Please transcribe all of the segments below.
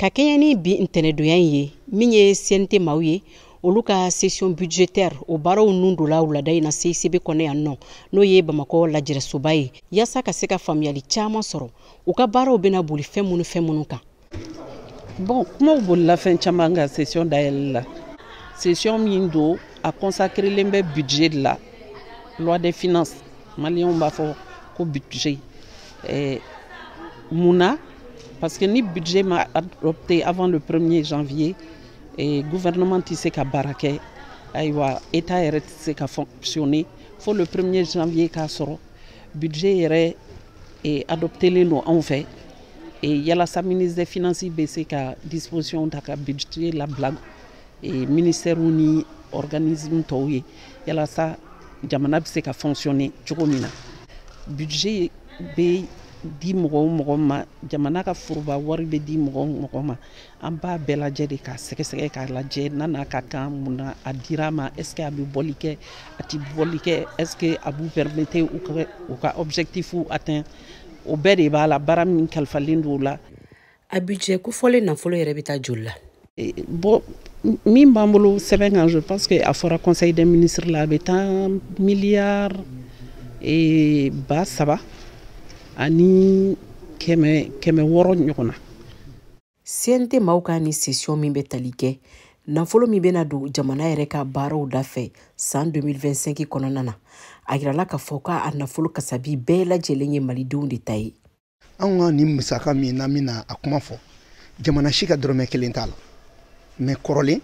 Ka kɛɲɛ ni bi ntɛnɛdonya in ye, min ye CNT maaw ye, olu ka session budgétaire o baaraw nun donna wulada in na CICB kɔnɔ yan nɔ, n'o ye Bamakɔ lajɛrɛsoba ye, yaasa ka se ka faamuyali caman sɔrɔ u ka baaraw bɛna boli fɛn minnu kan. Bon, kumaw bolila fɛn caman kan session dayɛlɛ la. Session min don, a consacrélen bɛ budget de la, loi des finances, maliyɛnw b'a fɔ ko budget. Mun na? Parce que ni budget ma adopté avant le 1er janvier, et gouvernement tɛ se ka baara kɛ, ayiwa état yɛrɛ tɛ se ka fonctionner fo le 1er janvier k'a sɔrɔ budget yɛrɛ adoptélen don anw fɛ, et yalasa ministre des finances bɛ se ka disposition ta ka budget labila ministère ni organisme tɔw ye, yalasa jamana bɛ se ka fonctionner cogo min na. Budget bɛ di mɔgɔ o mɔgɔ ma, jamana ka foroba wari bɛ di mɔgɔ o mɔgɔ ma, an b'a bɛɛ lajɛ de k'a sɛgɛsɛgɛ k'a lajɛ n'a n'a ka kan, mun na a dira a ma, est ce que a bɛ bɔli kɛ, a ti bɔli kɛ, est ce que a b'u permettre u ka objectif atteint. O bɛɛ de b'a la, baara min kalifalen don o la. A budget kofɔlen nafolo yɛrɛ bɛ taa joli la? Bon, min b'an bolo sɛbɛn kan, je pense que a fɔra conseil des ministres la, a bɛ taa miliyari 3000 ani 600 ɲɔgɔn na. CNT maaw ka ni session min bɛ tali kɛ nafolo min bɛna don jamana yɛrɛ ka baaraw da fɛ san 2025 kɔnɔna na, a yirala k'a fɔ k'a nafolo kasabi bɛɛ lajɛlen ye malidenw de ta ye. Anw ka nin musaka min n'an bɛna a kuma fɔ, jamana si ka dɔrɔmɛ kelen t'a la. Mais kɔrɔlen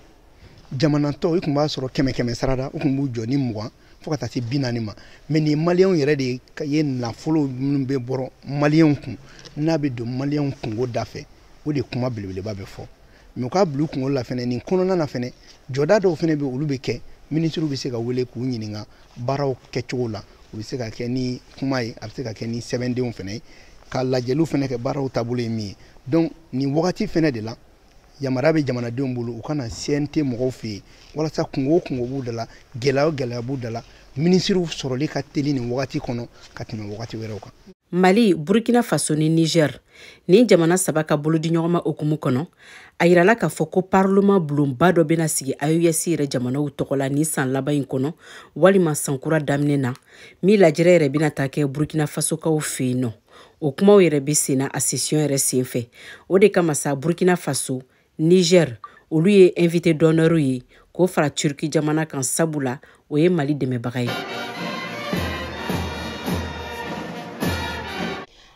jamana tɔw, i tun b'a sɔrɔ 100 sarada, u tun b'u jɔ ni 20 fo ka taa se 40 ma. Mais nin maliyɛnw yɛrɛ de ye nafolo minnu bɛ bɔrɔ maliyɛnw kun, n'a bɛ don maliyɛnw kungo da fɛ, o de kuma belebeleba bɛ fɔ. Mais u k'a bila u kunkolo la fɛnɛ, nin kɔnɔna na fɛnɛ, jɔda dɔw fɛnɛ bɛ, olu bɛ kɛ, minisiriw bɛ se ka wele k'u ɲininka baaraw kɛcogo la. U bɛ se ka kɛ ni kuma ye, a bɛ se ka kɛ ni sɛbɛndenw fɛnɛ ye, ka lajɛliw fɛnɛ kɛ baaraw taabolo ye min ye. Donc nin wagati fɛnɛ de la, yamaruya bɛ jamanadenw bolo u ka na CNT mɔgɔw fɛ yen, walasa kungo o kungo b'u da la, gɛlɛya o gɛlɛya b'u da la, minisiriw sɔrɔli ka teli nin wagati kɔnɔ ka tɛmɛ wagati wɛrɛw kan. Mali, Burkina Faso ni Niger, nin jamana saba ka bolodiɲɔgɔnma hukumu kɔnɔ, a yirala k'a fɔ ko parlement bulonba dɔ bɛna sigi AES yɛrɛ jamanaw tɔgɔ la nin san laban in kɔnɔ, walima sankura daminɛ na, min lajɛrɛ yɛrɛ bɛna taa kɛ Burkina Fasokaw fɛ yen nɔ. O kumaw yɛrɛ bɛ sen na a session yɛrɛ sen fɛ. O de kama sa Burkina Faso, Niger, olu ye invité d'honneur ye k'o fara Turki jamana kan, sabula o ye Mali dɛmɛbaga ye.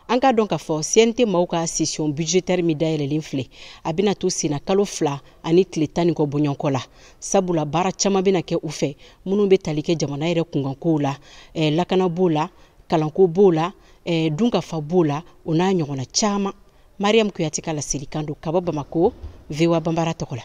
An k'a dɔn k'a fɔ CNT maaw ka session budgétaire min dayɛlɛlen filɛ, a bɛna to senna kalo 2 ani tile 10 ni kɔ bɔɲɔgɔnkɔ la, sabula baara caman bɛna kɛ u fɛ minnu bɛ tali kɛ jamana yɛrɛ kunkankow la, lakana b'o la, kalanko b'o la, dunkafa b'o la, o n'a ɲɔgɔnna caman. Mariam Kuyate ka laselikan don ka bɔ Bamako, VOA Banbara tɔgɔ la.